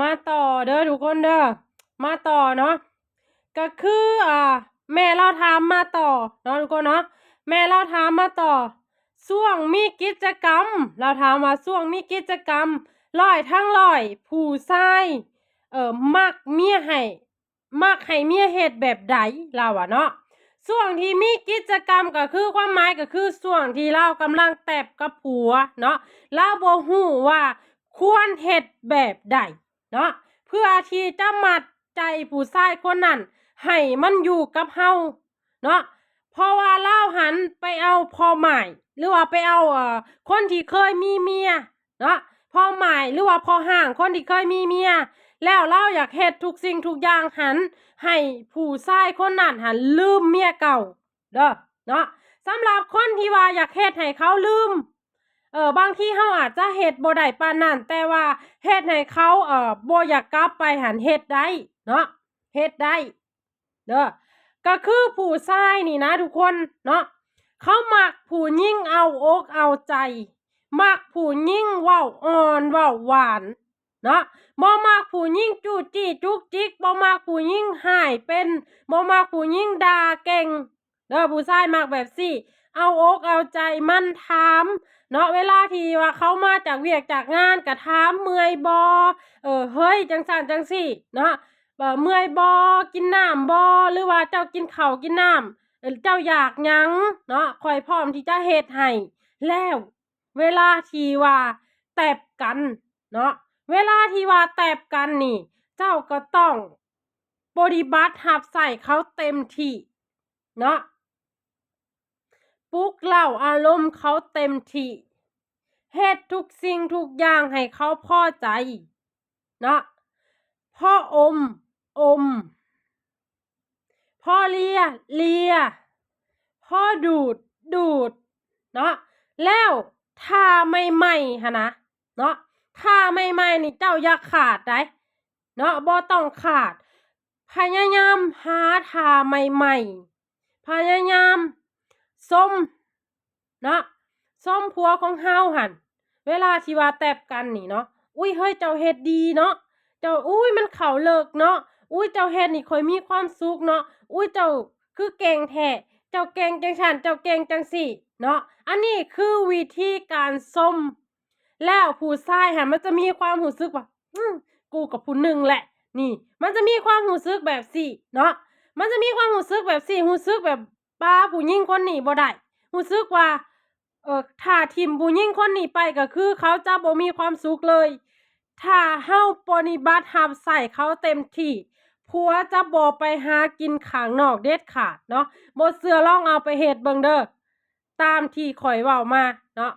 ມາຕໍ່ເດີທຸກຄົນເດີ ມາຕໍ່ເນາະ ກໍຄື ອ່າ ແມ່ລາວຖາມມາຕໍ່ເນາະທຸກຄົນເນາະ ແມ່ລາວຖາມມາຕໍ່ ຊ່ວງມີກິດຈະກຳ ລາວຖາມວ່າຊ່ວງມີກິດຈະກຳ ຮ້ອຍທັງຮ້ອຍ ຜູ້ຊາຍ ເອີ ມັກເມຍໃຫ້ ມັກໃຫ້ເມຍເຮັດແບບໃດ? ລາວວ່າເນາະ ຊ່ວງທີ່ມີກິດຈະກຳ ກໍຄືຄວາມໝາຍກໍຄືຊ່ວງທີ່ລາວກຳລັງແຕັບກັບຜົວເນາະ ລາວບໍ່ຮູ້ວ່າຄວນເຮັດແບບໃດເນາະ ເພື່ອທີ່ຈະມັດໃຈຜູ້ຊາຍຄົນນັ້ນໃຫ້ມັນຢູ່ກັບເຮົາເນາະ ເພາະວ່າລາວຫັ້ນໄປເອົາພໍ່ໝ້າຍ ຫຼືວ່າໄປເອົາ ເອີ ຄົນທີ່ເຄີຍມີເມຍ ເນາະ ພໍ່ໝ້າຍ ຫຼືວ່າພໍ່ຮ້າງ ຄົນທີ່ເຄີຍມີເມຍ ແລ້ວລາວຢາກເຮັດທຸກສິ່ງທຸກຢ່າງຫັ້ນ ໃຫ້ຜູ້ຊາຍຄົນນັ້ນຫັ້ນລືມເມຍເກົ່າເດີເນາະ ສຳລັບຄົນທີ່ວ່າຢາກເຮັດໃຫ້ເຂົາລືມ ເອີ ບາງທີເຮົາອາດຈະເຮັດບໍ່ໄດ້ປານນັ້ນ ແຕ່ວ່າເຮັດໃຫ້ເຂົາ ເອີ ບໍ່ຢາກກັບໄປຫັ້ນ ເຮັດໄດ້ເນາະ ເຮັດໄດ້ ເດີ ກໍຄືຜູ້ຊາຍນີ້ນະທຸກຄົນເນາະ ເຂົາມັກຜູ້ຍິງເອົາອົກເອົາໃຈ ມັກຜູ້ຍິງເວົ້າອ່ອນເວົ້າຫວານເນາະ ບໍ່ມັກຜູ້ຍິງຈູ້ຈີ້ຈຸກຈິກ ບໍ່ມັກຜູ້ຍິງຮ້າຍເປັນ ບໍ່ມັກຜູ້ຍິງດ່າເກັ່ງເດີ ຜູ້ຊາຍມັກແບບຊີ້ ເອົາອົກເອົາໃຈ ໝັ່ນຖາມເນາະ ເວລາທີ່ວ່າເຂົາມາຈາກວຽກຈາກງານ ກໍຖາມເມື່ອຍບໍ່ ເອີ ເຮີ້ຍ ຈັ່ງຊັ້ນຈັ່ງຊີ້ເນາະ ເອີ ເມື່ອຍບໍ່ ກິນນ້ຳບໍ່ ຫຼືວ່າເຈົ້າກິນເຂົ້າກິນນ້ຳ ເອີ ເຈົ້າຢາກຫຍັງເນາະ ຂ້ອຍພ້ອມທີ່ຈະເຮັດໃຫ້ ແລ້ວເວລາທີ່ວ່າແຕັບກັນເນາະ ເວລາທີ່ວ່າແຕັບກັນນີ້ ເຈົ້າກໍຕ້ອງປະຕິບັດຮັບໃຊ້ເຂົາເຕັມທີ່ເນາະ ປຸກເລົ້າອາລົມເຂົາເຕັມທີ່ ເຮັດທຸກສິ່ງທຸກຢ່າງໃຫ້ເຂົາພໍໃຈເນາະ ພໍອົມ ອົມ ພໍເລຍ ເລຍ ພໍດູດ ດູດເນາະ ແລ້ວທ່າໃໝ່ໆຫັ້ນນະເນາະ ທ່າໃໝ່ໆນີ້ເຈົ້າຢ່າຂາດໃດ ເນາະ ບໍ່ຕ້ອງຂາດ ພະຍາຍາມຫາທ່າໃໝ່ໆ ພະຍາຍາມຊົມເນາະ ຊົມຜົວຂອງເຮົາຫັ້ນ ເວລາທີ່ວ່າແຕັບກັນນີ້ເນາະ ອຸ້ຍ ເຮີ້ຍ ເຈົ້າເຮັດດີເນາະ ເຈົ້າ ອຸ້ຍ ມັນເຂົ້າເລິກເນາະ ອຸ້ຍ ເຈົ້າເຮັດນີ້ຂ້ອຍມີຄວາມສຸກເນາະ ອຸ້ຍ ເຈົ້າຄືເກັ່ງແທ້ ເຈົ້າເກັ່ງຈັ່ງຊັ້ນ ເຈົ້າເກັ່ງຈັ່ງຊີ້ເນາະ ອັນນີ້ຄືວິທີການຊົມ ແລ້ວຜູ້ຊາຍຫັ້ນມັນຈະມີຄວາມຮູ້ສຶກວ່າ ອືມ ກູກໍຜູ້ໜຶ່ງແຫຼະ ນີ້ ມັນຈະມີຄວາມຮູ້ສຶກແບບຊີ້ເນາະ ມັນຈະມີຄວາມຮູ້ສຶກແບບຊີ້ ຮູ້ສຶກແບບປາຜູ້ຍິງຄົນນີ້ບໍ່ໄດ້ ຮູ້ສຶກວ່າ ເອີ ຖ້າຖິ້ມຜູ້ຍິງຄົນນີ້ໄປ ກໍຄືເຂົາຈະບໍ່ມີຄວາມສຸກເລີຍ ຖ້າເຮົາປະຕິບັດຮັບໃຊ້ເຂົາເຕັມທີ່ ຜົວຈະບໍ່ໄປຫາກິນຂ້າງນອກເດັດຂາດເນາະ ບໍ່ເຊື່ອລອງເອົາໄປເຮັດເບິ່ງເດີ ຕາມທີ່ຂ້ອຍເວົ້າມາເນາະ